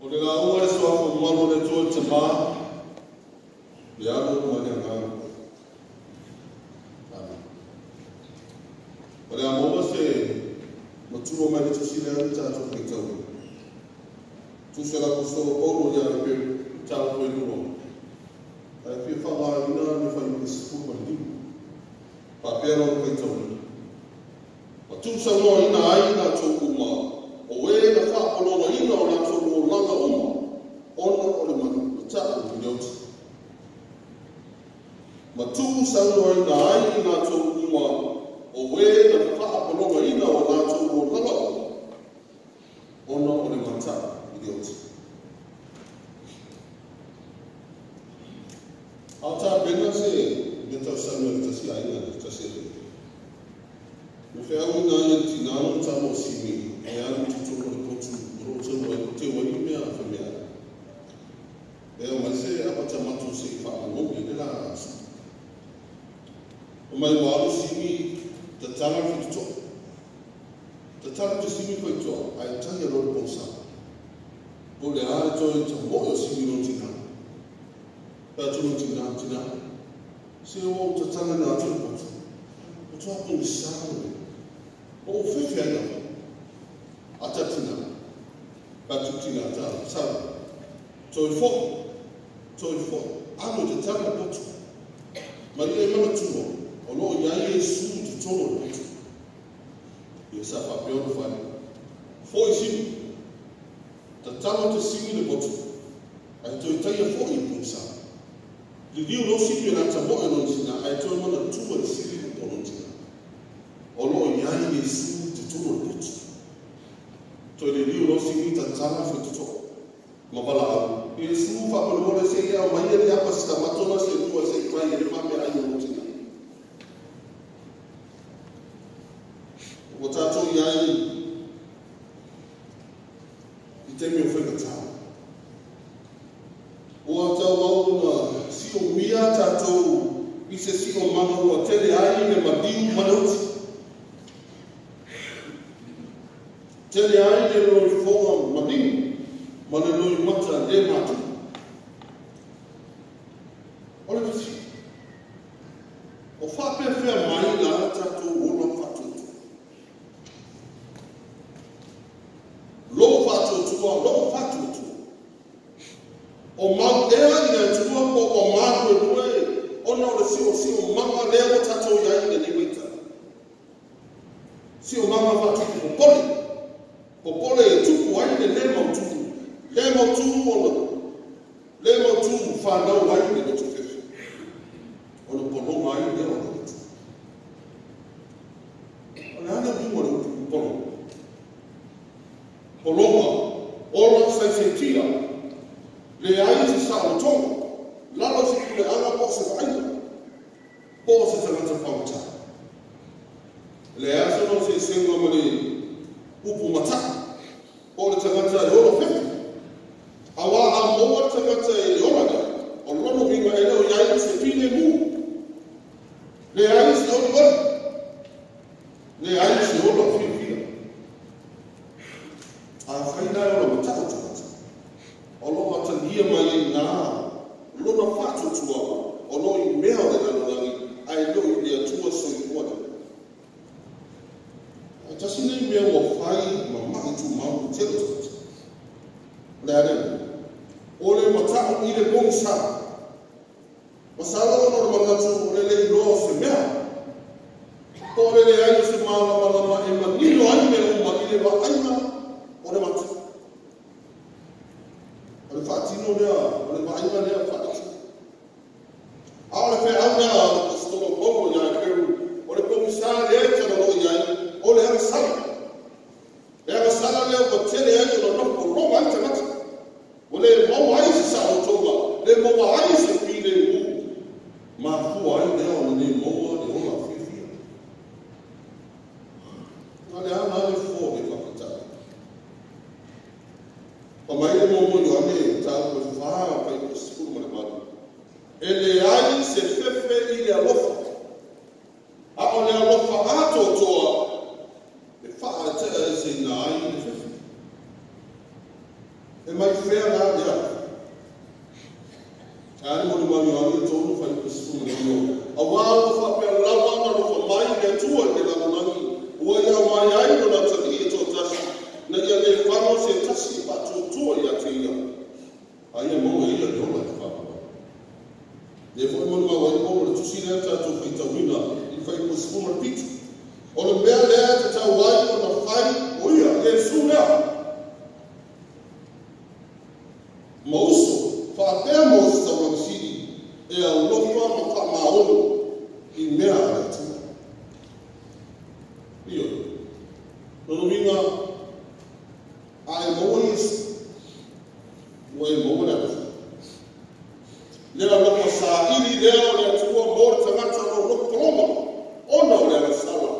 O le lauga le suafa mamalu o le Atua le Tamā, le Alo ma le Agaga. Amen. O le a maua se matua mai le tusi lea le tatou faitauina. Tusi a le Aposetolo Paulo ia Heperu, mataupu e lua. Ae fia faaaogaina le fuaiupu 15. Faapea lona faitauina. Ma tuusaunoaina ai latou uma, o e na faapologaina o latou olaga uma, ona o le matau i le oti. Ma tuusaunoaina ai latou uma, o e na faapologaina o latou olaga uma, ona o le matau i le oti. A o tapena se mea tausami o le tasi aiga le tasi alii. Ua feauina ai e le tinā lona tama o Simi e alu i totonu o le potu o lo o teu ai le mea femeaai. E aumai se apa tamato se i faamanogi le la aso. Omai ua alu Simi tatala le faitotoa. Tatala te Simi faitotoa ae taia loa le pogisa. Po o le a le toe tamoe o Simi lona tinā. Fai atu lona tinā, Tinā, se ua ou tatala atu le potu. Ua toa pogisa le mea. Ua ou fefe ai lava. A ta tinā. Fai atu tinā, Ta, sau. Toe foi. Toe foi. Alu e tatala le potu. Maria e manatua, o lo o i ai Iesu i totonu o le potu. Ia sa faapea ona fai. Foi Simi. Tatala te Simi le potu. Ae toe taia foi i pogisa. Liliu loa Simi o le a tamoe lona tinā, ae toe manatua le Simi upu o lona tinā. O lo o i ai Iesu i totonu o le potu. Toe liliu loa Simi tatala faitotoa ma valaau, Iesu, faamolemole se i aumaia le apa si tamato na se lua se i fai ai le ma meaai o lou tinā. Ua tatou i ai i taimi o faigata. Ua tauau ona siomia tatou i se siomaga ua tele ai le maliu ma le oti. Tele ai le loifoga manino ma le loimata le matupu. O le fesili, o faapefea mai la tatou ola faatuatua? Lou faatuatua, lou faatuatua. O mau ea i le Atua po ua maluelue ona o le siosiomaga lea ua tatou i ai i lenei vaitau? Siomaga faatupu popole, popole e tupu ai le le mautu, le mautu ona le mautu fanau ai le loto fefe, ona pologa ai lea o le loto. O le a le uiga o le upu pologa? Pologa, ola saisaitia, leai se saolotoga, lalo se puleaga po o se vaaiga, po o se tagata faugata. Leai sona eseesega ma le upu mataʻu, po o le tagata e ola fefe. Auā a maua le tagata e le ola lea, o lona uiga e le o i ai se filemu, leai se olioli, leai se ola fiafia. Afai la e ola mataʻu le tagata, o lo o atagia mai ai inā lona faatuatuaga o lo o i mea o le lalolagi ae le o i le Atua soifua lea. Ae tasi nei mea ua fai ma maʻi tumau i tele o tagata. O le a lea mea? O le mataʻu i le pogisa. Masalo ona o le manatu o le le iloa o se mea, po o le leai o se malamalama e manino ai mea uma i le vaaiga o le mata. O le faatino lea, o le vaaiga lea faatino. A o le feau lea a le Aposetolo Paulo iā Heperu, o le pogisa lea e talanoa i ai, o le agasala. Le agasala lea ua tele ai ona nofo pologa ai tagata. Ua le maua ai se saolotoga, le maua ai se filemu. Mafua ai lea ona le maua le ola fiafia. A le a la le fofo o le faafitauli? Fa mai le momo Ioane mataupu e fa fuaiupu 18, E leai se fefe i le alofa, a o le alofa atoatoa e faaeteaeseina ai le fefe. E mai fea la lea. A le mo mai o le tonu fai ku le no. A wa o fa pe la wa na lo fa mai le tua le la langi. Ua ia mai ai no na tali e to tasi. Na ia le fano se tasi pa tu tua ia te ia. Ai e mo ia le ola te fa. Le fo mo ma wai mo le tusi le ta tu fai tawina i fai ku ma pitu. O le mea lea te tau ai o na fai o ia Iesu lea. Mauso, whaatea mo se taulangisiri, e alofa ma whaamaono i mea a le Atua. Iyo, lona uiga, a e maua Iesu, ua e maua le alofa. Le alofa sāili lea o le Atua mo le tagata o lo loko ona o le agasala,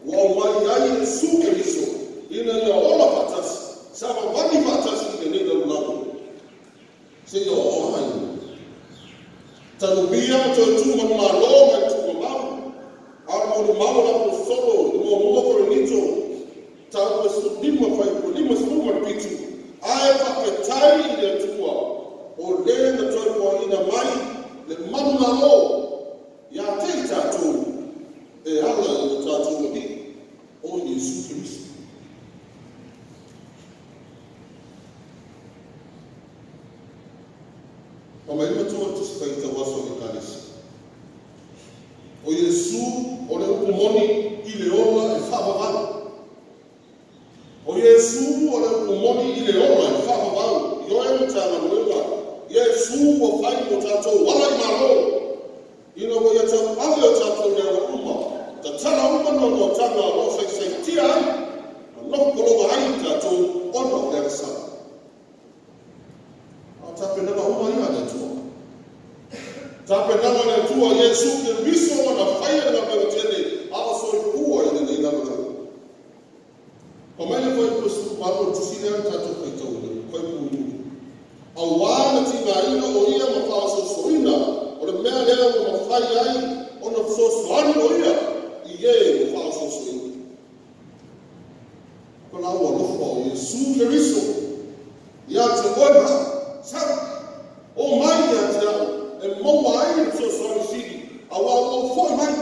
ua au mai ai Iesu Keriso, ina ia ola faatasi, savavali faatasi i lenei lalolagi. Se ia o ai. Talubia toe tu manu malo mai tu mamau. Ara manu mau la po solo, i mua mua Korinito. Tau e su lima fai po lima suma pitu. Ae whawhetai i le Atua. O le na toe poa ina mai, le manu malo. Ia te i tātou. E ala i o tātou wali. O Iesu Keriso. Pa mai matua tu se taita waso e kanesi. O Iesu o le upu moni i le ola e whaavavau. O Iesu o le upu moni i le ola e whaavavau. I oe mutanga nuewa. Iesu o whai mo tātou wala i malo. Ina wa ia tau ave o tātou lea uma. Ta tala uma no no tanga o saisaitia ai. Ma noho kolonga ai tātou ona o le agasala. Tapenaga uma ia le Atua. Tapenaga le Atua Iesu Keriso na whaia ngā mea tene a o soifua i lenei lalolagi. Pa mai le whai po su malo tusi lea tātou kai tau le whai pū. A wā na tingaina o ia ma whaasosoina o le mea lea o ma whai ai o na sosoani o ia i e ma whaasosoina. Ko la ua lofa o Iesu Keriso ia te oe ma Sa, o mai ia te au, e maua ai le fesoasoani sili, a ua ou foi mai,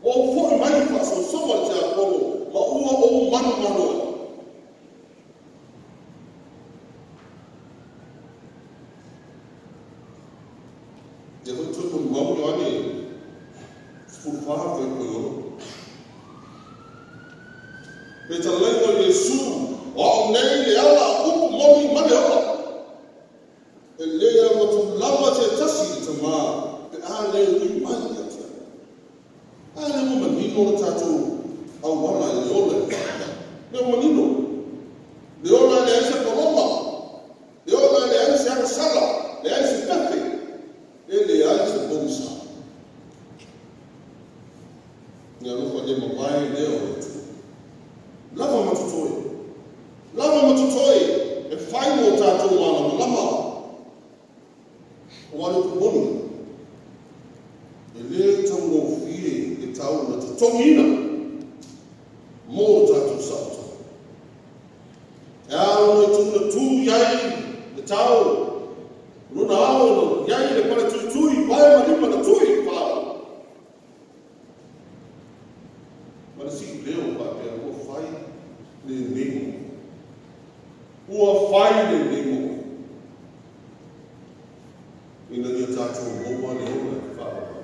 ua ou foi mai i faasoasoa le tiakono, ma ua ou manumanoa. Ia foi toe manumau Ioane, 14 fai po i ono. Pe talaiga o Iesu, o au nei le ala upu moni ma le ola. E lea matu lava te tasi i te mā, pe a leo ui mai ia te. A leo mo manino le tātou au wala i le ola e whaaka. Leo manino. Le ola le ai se poloma. Le ola le ai se agasala. Le ai se pepe. E le ai se pongisa. Ia alofa le mawai leo le tu. Lava matutoe. Lava matutoe. E whai mo tātou mana malama. O wale upu moni. E le tau ngō fie e tau na te tongina mō tātou saoto. E ao no i tūna tū iai le tau. Runa ao no iai le pale tuitui, pae marima na tui pāo. Ma le sii leo pāpea ua whai le nei mo. Ua whai le nei mo. Ina ia tātou maua le ola e whaavavau.